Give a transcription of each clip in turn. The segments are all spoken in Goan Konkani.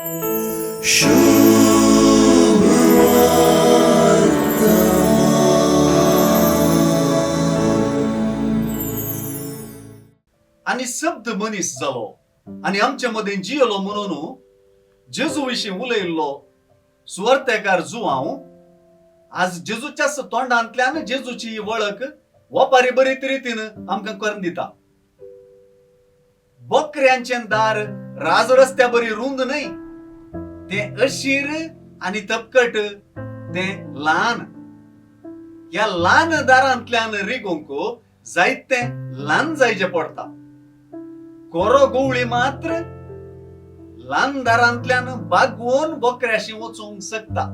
आनी शब्द मनीस जालो आनी आमचे मदें जियेलो म्हणून जेजू विशीं उलयल्लो सुवार्तेकार जुवांव आज जेजूच्याच तोंडांतल्यान जेजूची ही वळख वपारी बरी रितीन आमकां करून दिता. बकऱ्यांचें दार राजरस्त्या बरी रुंद न्हय, तें अशीर आनी तपकट, तें ल्हान. ह्या ल्हान दारांतल्यान रिगूंक जायतें ल्हान जायचें पडटा. कोरो गवळी मात्र ल्हान दारांतल्यान बागवोन बकऱ्याशी वचूंक शकता.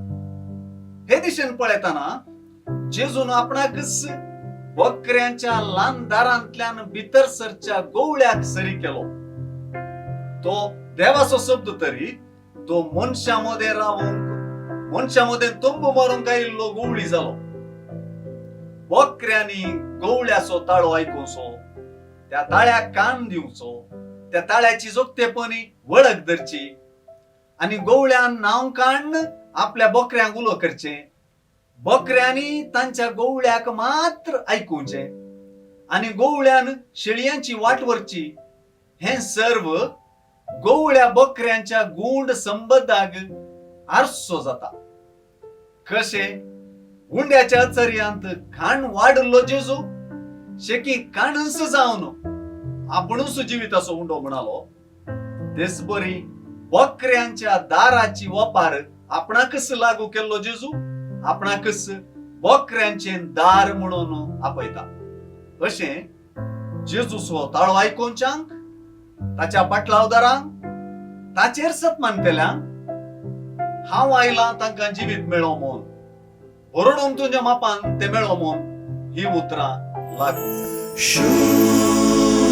हे दिशेन पळयतना जेजून आपणाकच बकऱ्यांच्या ल्हान दारांतल्यान भितर सरच्या गवळ्याक सरी केलो. तो देवाचो शब्द तरी तो मनशां मदें रावूंक, मनशां मदें तंबू मारूंक आयिल्लो गवळी जालो. बकऱ्यांनी गवळ्याचो ताळो आयकुचो, त्या ताळ्याक कान दिवचो, त्या ताळ्याची जोगतेपणी वळख धरची आनी गवळ्यान नांव काडून आपल्या बकऱ्यांक उलो करचें. बकऱ्यांनी तांच्या गवळ्याक मात्र आयकुचें आनी गवळ्यान शेळयांची वाट व्हरची. हें सर्व गवळ्या बकऱ्यांच्या गूंड संबंदाक आरसो जाता. कशें उंड्याच्या चर्यांत खाण वाडिल्लो जेजू शेकी काणूस जावन आपुणूच जिविताचो उंडो म्हणालो, तेच बरी बकऱ्यांच्या दाराची वपार आपणाकच लागू केल्लो जेजू आपणाकच बकऱ्यांचें दार म्हणून आपयता. अशें जेजूचो ताळो आयकुच्यांक, ताच्या पाटलावदारांक, ताचेर सत मानतल्यांक हांव आयलां तांकां जिवीत मेळो म्हूण, भरडून तुज्या मापान ते मेळो म्हूण ही उतरां लागू. शुभ.